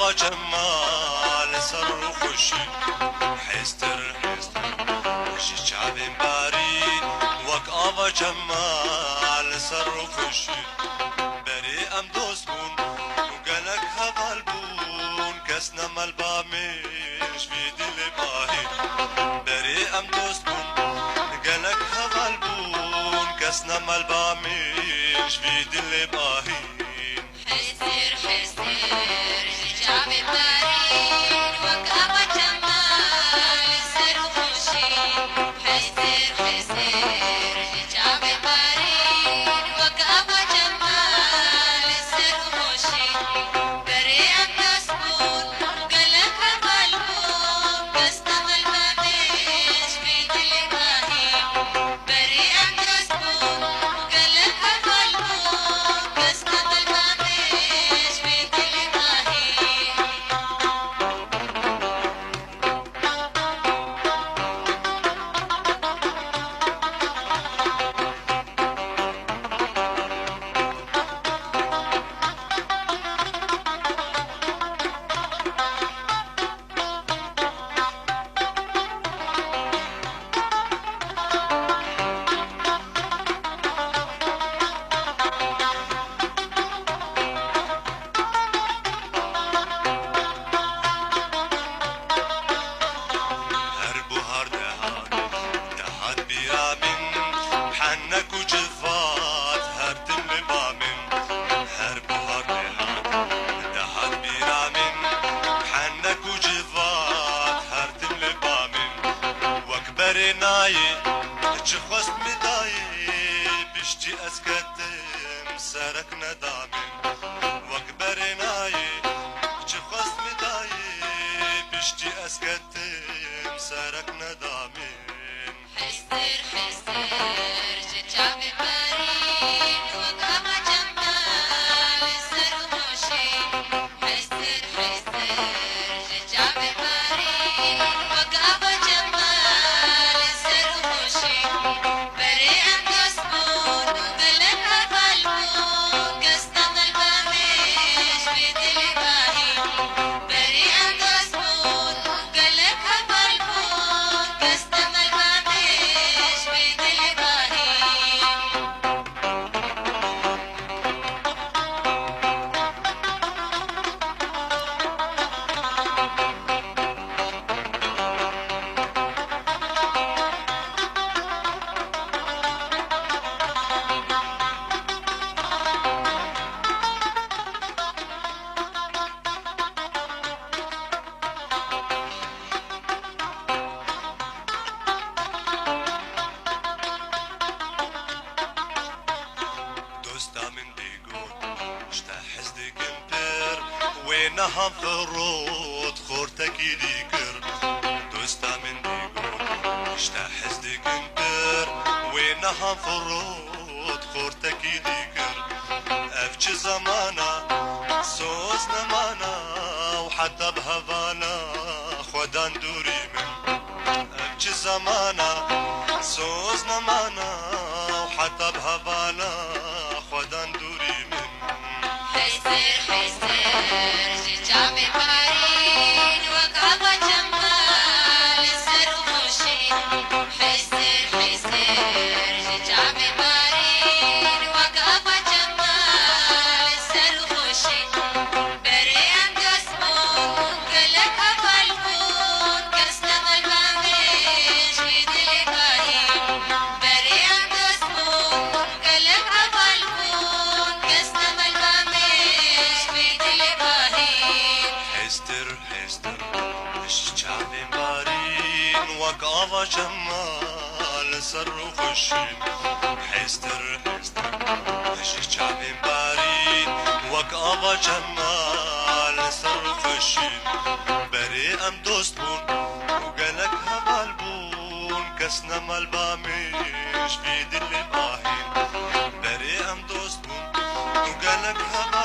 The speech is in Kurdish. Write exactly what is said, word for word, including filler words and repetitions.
Çema li ser rû xweşî, hêztir, hêztir ji çavên barî, wek ava çema li ser rû xweşî. Berê em dost bûn û gelek heval bûn, kes ne melba min ji vî dilê bahî. Berê em dost bûn, gelek heval bûn, kes ne melba min ji vî dilê bahî. Hestir, hestir, ji çavê berîn wek ava çema li ser û xweşî. Hestir, hestir, ji çavê berîn wek ava çema li ser û xweşî. Berê em dost bûn, gelek heval bûn, kes ne melba min ji vî dilê bahî. Berê em dost bûn, gelek heval bûn, kes ne melba min ji vî dilê bahî. Her buhar dehat, dehat bîra min, henek û cifat her tim li ba min. Her buhar dehat, dehat bîra min, henek û cifat her tim li ba min. Wek berê nayê, çi xwest min dayê, piştî ez ketim serek neda min. Wek berê nayê, çi xwest min dayê, piştî ez ketim serek neda min. Hestir, hestir, ji çavê berîn wek ava çema li ser û xweşî. Hestir, hestir, ji çavê berîn wek ava çema li ser û xweşî. Berê em dost bûn û gelek heval bûn, kes ne melba min ji vî dilê bahî. Berê em dost bûn û gelek heval bûn, kes ne melba min ji vî dilê bahî. Dosta min digot, ji te hez dikim pir, wê niha firot xortekî dî kir. Dosta min digot, ji te hez dikim pir, wê niha firot xortekî dî kir. Ev çi zemana soz nemana û heta bi hevala xwe dan dûrî min. Ev çi zemana soz nemana û heta bi hevala xwe dan dûrî min. Hestir, hestir, ji çavê barîn wek ava çema li ser û xweşî. Hestir, hestir, ji çavê barîn wek ava çema li ser û xweşî. Berê em dost bûn, gelek heval bûn, kes ne melba min ji vî dilê bahî. Berê em dost bûn, gelek heval bûn, kes ne melba min ji vî dilê bahî. Hêztir, hêztir, ji çavên barîn wek ava çema li ser rû xweşî. Hêztir, hêztir, ji çavên barîn wek ava çema li ser rû xweşî. Berê em dost bûn û gelek heval bûn, kes ne melba min ji vî dilê bahî. Berê em dost bûn û gelek heval